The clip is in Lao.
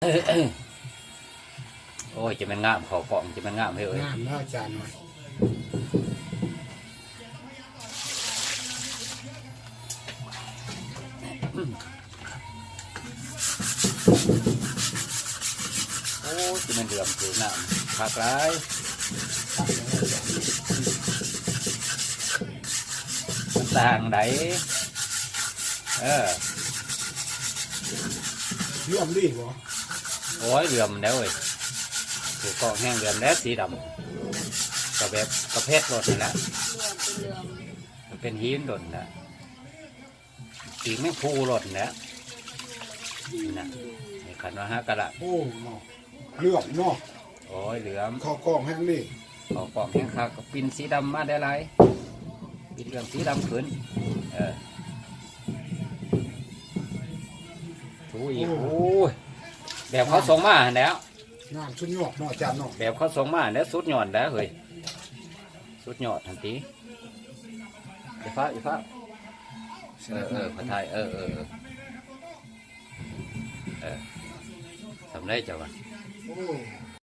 ໂອ້ຍ ຈະແມ່ນງາມ ເຂົ້າກ້ອງຈະແມ່ນງາມເຮີ້ຍ. ງາມເນາະ ຈານນ້ອຍ. ໂອ້ຍ ຈະແມ່ນເຫຼືອມຖືກນ້ຳຄັກຫຼາຍ. ມັນຕ່າງໃດ? ເອີ ເຫຼືອມດີບໍ່? ໂອ້ຍ ເຫຼືອມແລ້ວເວີຍ. ຖືກ້ອງແຮງເຫຼືອມແລ້ວ ສີດຳ ກະແບບກະເພັດໂລດຫັ້ນແຫຼະ. ເຫຼືອມເປັນເຫຼືອມ ມັນເປັນຫີນໂລດຫັ້ນແຫຼະ. ປີກແມງພູໂລດຫັ້ນແຫຼະ. ນີ້ນະ ນີ້ຄັນວ່າຫາກະລະ ໂອ້ເນາະ ເຫຼືອມເນາະ. ໂອ້ຍ ເຫຼືອມ ເຂົ້າກ້ອງແຮງດີ. ເຂົ້າກ້ອງແຮງຄັກ ກະປິ່ນສີດຳມາໄດ້ຫຼາຍ. ປິ່ນເລື່ອງສີດຳຂຶ້ນ. ເອີ ຖູອີກ. ໂອ້ ໂອ້ຍ ແບບເຂົາສົ່ງມາຫັ້ນແຫຼະ. ງາມສຸດຍອດເນາະ ອາຈານເນາະ. ແບບເຂົາສົ່ງມາຫັ້ນແຫຼະ ສຸດຍອດແຫຼະເຮີ້ຍ. ສຸດຍອດຫັ້ນຕິ. ຢ່າຟ້າວ ຢ່າຟ້າວ. ເອີ ເອີ ຂໍຖ່າຍ. ເອີ ເອີ ເອີ ເອີ ສ່ຳໃດເຈົ້າວ່າ? ໂອ້